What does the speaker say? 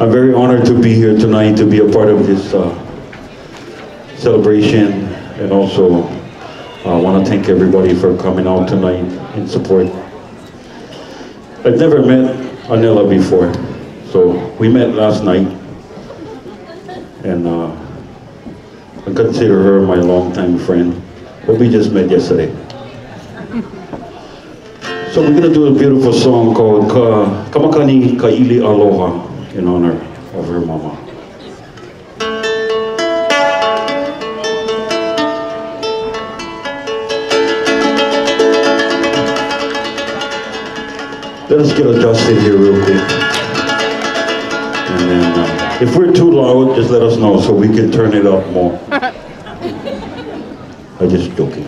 I'm very honored to be here tonight to be a part of this celebration, and also I want to thank everybody for coming out tonight in support. I've never met Anela before, so we met last night, and I consider her my longtime friend, but we just met yesterday. So we're gonna do a beautiful song called Kamakani Ka'ili Aloha in honor of her mama. Let us get adjusted here real quick. And then if we're too loud, just let us know so we can turn it up more. I'm just joking.